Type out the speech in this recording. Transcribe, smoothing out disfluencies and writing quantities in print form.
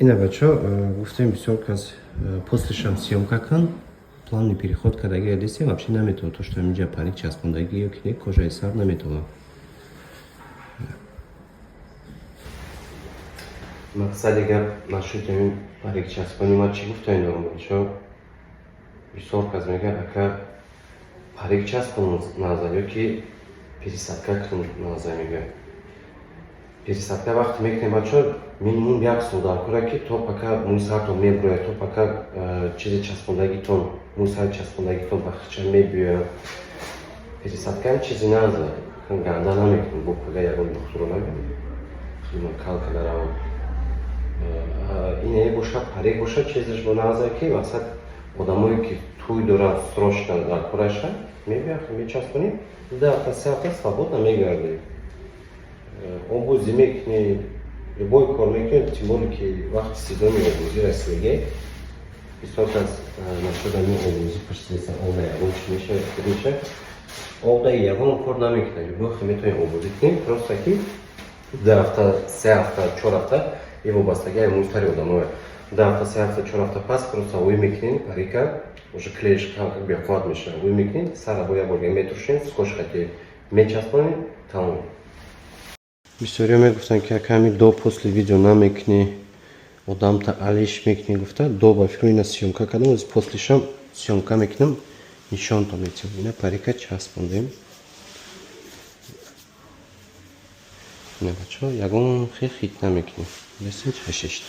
Ина, бачо, гуфтем, бисёр кас после шам съёмка кун, плавный переход кардаги десем, вообще наметавон, то что инҷа парик часпондагӣ ё ки не, кожаи сар наметавонад. Мақсади гап нашуд ҳамин парик часпонӣ. Ма чӣ гуфтаин дорам, бачо? Бисёр кас мегӯяд: «Ака, парик часпон наза ё ки пересадка кун наза», мегӯяд. Пересадка вақте мекунем, бачо, минимум як сол дар кора, ки то пока мӯи сартон мебурояд, то пока чизи часпондагитон, мӯи сари часпондагитон ба хича мебиёяд. Пересадкаам чизи наза, ганда намекунем, бо пага ягон духтуро набинем, кал када равам. Ине бошад, парик бошад, чизаш бо наза, ки мақсад одамое ки тӯй доранд, срочно дар кораша, мебиях, мечаспонем, 2 ҳафта, 3 ҳафта свободно мегардем, обозӣ мекунӣ, любой кор мекунӣ, тем более ки вақти сезони обозӣ расидаге. Бисёр кас насчёт ҳамин обозӣ пурсидесан: обда ягон чи мешавад, мешавад? Обда ягон кор намекунад, любой хел метавонӣ обозӣ кунӣ, просто ки 2 ҳафта, 3 ҳафта, 4 ҳафта, и вобастаги ай мӯи сари одамое, 2 ҳафта, 3 ҳафта, 4 ҳафта пас просто ӯй мекунем, парика уже клеиш беқувват мешавад, ӯй мекунем, сара бо як бор метуршем, скотч хати мечаспонем, тамом. Бисёриё мегуфтанд, ки аками до после видео намекунӣ, одамта алиш мекунӣ гуфта. До ба фикру ина съёмка кардам, оз послешам съёмка мекунам, нишонтон метиҳам. Ина парика часпондем, ина, бачаҳо, ягон хел хит намекунем, бесин чашишт.